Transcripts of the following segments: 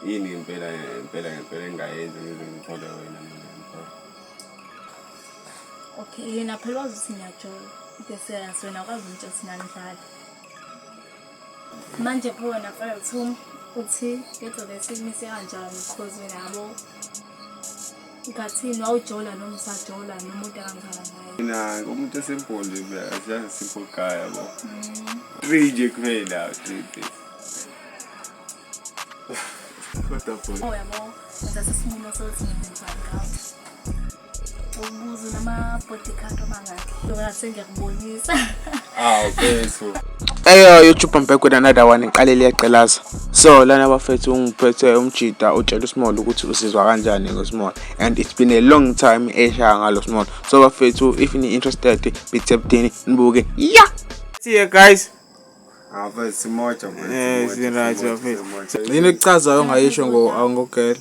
Yini ngempela ngempela ngempela engingayenza ngize ngithole wena mina ngempela? Okay, yena phela wazi ukuthi ngiyajola. Into serious wena akwazi umtshela ukuthi ngangidlala. Manje pho wena mfethu uthi lento le siyimise kanjani cause wena yabo ngathini wawujola noma usajola nomuntu akangizala naye. Mina umuntu osimple nje mina, just a simple guy yabo. Three nje kuphela, three days. Kodwa boy. Oh yabo, ngithatha isinqumo sokuthi ngizenzani ngawo. Ukubuza nama-body count amangaki. Ngase ngiyakubonisa. Ah, okay so. Eyo YouTube, I'm back with another one. Iqale liyaqelaza. So lana bafethu, ungiphethe umjida utshela uSmall ukuthi usizwa kanjani ngoSmall, and it's been a long time eshaya ngalo Small. So bafethu, if ni interested, be tapped in, nibuke. Yeah. See you guys. Ah, but simoja mfethu. Eh, simoja, right, simoja, bafethu. simoja. Yini ekuchazayo ongayisho ngo girl?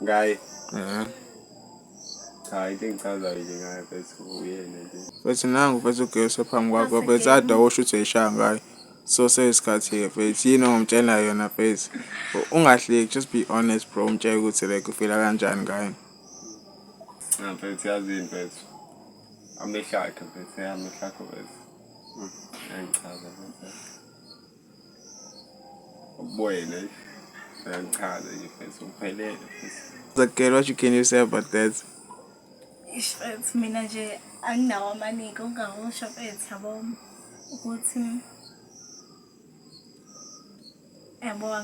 Ngaye. Eh. Cha, into engichazayo nje ngaye mfethu uyena nje. Mfethu, nangu mfethu ugirl sephambi kwakho mfethu, ade washo ukuthi uyayishaya ngayo. So seyisikhathi-ke mfethu, yini ongamtshela yona mfethu? Ungahleki, just be honest bro, umtshele ukuthi like ufila kanjani ngayo. Ah, mfethu, yazini mfethu. Amehlo akhe mfethu, amehlo akho mfethu. Uyangichaza mfethu. Ubuwena nje. Uyangichaza nje mfethu, uphelele mfethu. The girl, what you can you say about that? Ish mfethu, mina nje anginawo amaningi ongakusho mfethu, yabo, ukuthi yabo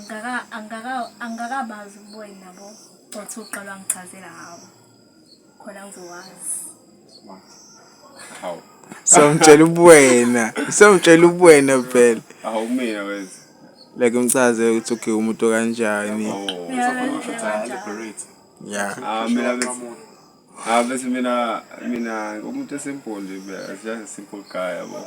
angakabazi ubuwena yabo, othi uqala wangichazela ngawo khona ngizowazi. Hawu. So mtshela ubuwena, so mtshela ubuwena phela. Hawu mina mfethu. Like umchaze ukuthi okay, umuntu kanjani. Oh. Liberate. Yeah. Ah, mina mfethu. Ah, bese mina umuntu osimple nje mina, just a simple guy yabo.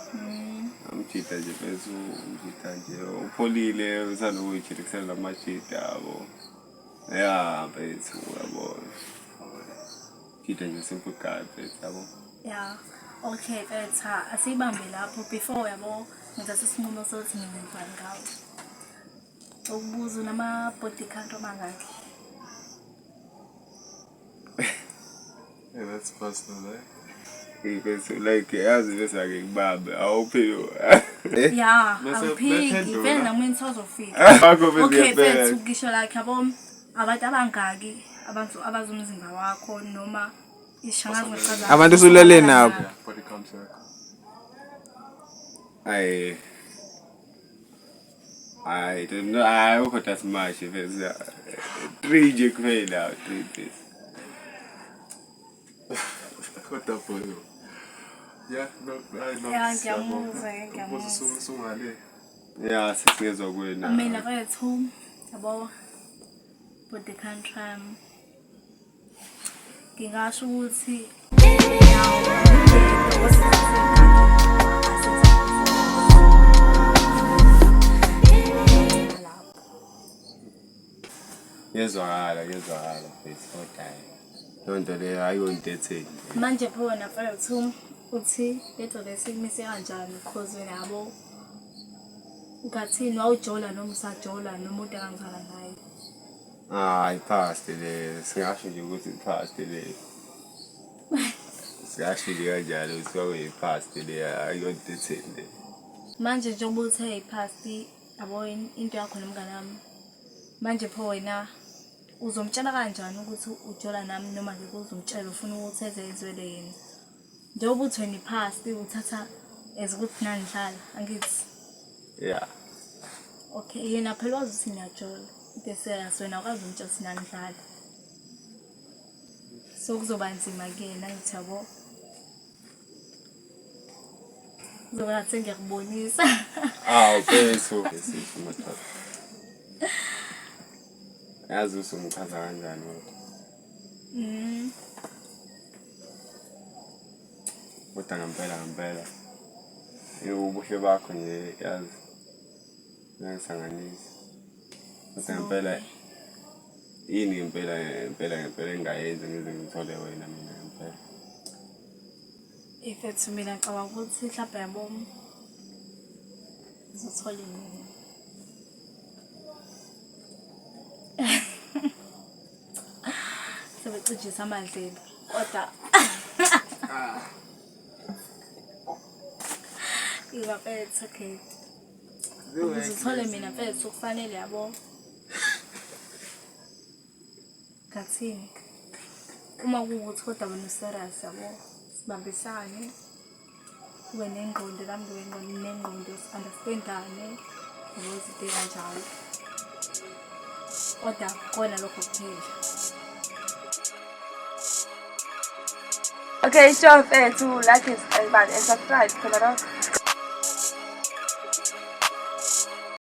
Umjida nje mfethu, umjida nje upholile, uthanda ukuyijikisela namajida yabo. Yeah, mfethu yabo. Jida nje simple guy mfethu yabo. Yeah. Okay, mfethu, asiyibambe lapho before yabo ngithatha isinqumo sokuthi ngizenzani ngawo. Ukubuza unama-body count amangaki? Yeah, that's personal, eh? Mfethu, like yazi bese ake ngibambe awuphiwe. Ya, Bese awuphiki, bephendula. vele nami ngisazofika. Akho bese Okay, ngiyabheka. mfethu, ngisho like yabo abantu abangaki abantu abazi umzimba wakho noma ishangazi ngichaza. Abantu osulele nabo. Yeah, body count yakho. Ayi. I don't know. Ayikho that much mfethu. Three nje kuphela, three mfethu. Kodwa boy. Yeah, no, I know. Yeah, ngiyamuzwa, ngiyamuzwa. Usungale. Yeah, sesingezwa kuwena. Mina mfethu, yabo body count yami. Ngingasho ukuthi lapho. Kuyezwakala, kuyezwakala mfethu kodwa hayi. Leyo nto leyo ayiyonto etheni. Manje pho wena mfethu uthi lento le siyimise kanjani cause wena yabo ngathini wawujola noma usajola nomuntu akangizala naye. Ah, i-past le, singasho nje ukuthi i-past le. Singasho nje kanjalo ukuthi kwakuyi-past le, ayiyonto etheni le. Manje njengoba uthe i-past yabo into yakho nomngane wami. Manje pho wena uzomtshela kanjani ukuthi ujola nami noma ngeke uzomtshela, ufuna ukuthi eze ezwele yena? Njengoba uthi wena i-past uthatha as ukuthi nanidlala, angithi? Yeah. Okay, yena phela wazi ukuthi niyajola. Into serious wena akwazi umtshela ukuthi nanidlala. So kuzoba nzima kuyena ngithi yabo. Kuzoba ngathi sengiyakubonisa. Ah, mfethu. Sisho madoda. Yazi usumchaza kanjani kodwa. Kodwa ngempela ngempela. Ubuhle bakho nje yazi. Uyangisanganisa. Kodwa ngempela yini ngempela ngempela ngempela engingayenza ngize ngithole wena mina ngempela? Mfethu, mina ngicabanga ukuthi mhlawumbe yabo uzothola mina. Ukucijisa amadlebe kodwa Iba mfethu, okay. Ukuze uthole mina mfethu kufanele yabo. Ngathini? Uma kuwukuthi kodwa wena userious yabo, sibambisane. Ube nengqondo nami ngibe nengqondo si-understand-ane yabo izinto ey'kanjalo. Kodwa kona lokho kuphela. Okay, sure mfethu, like and subscribe khona lokho.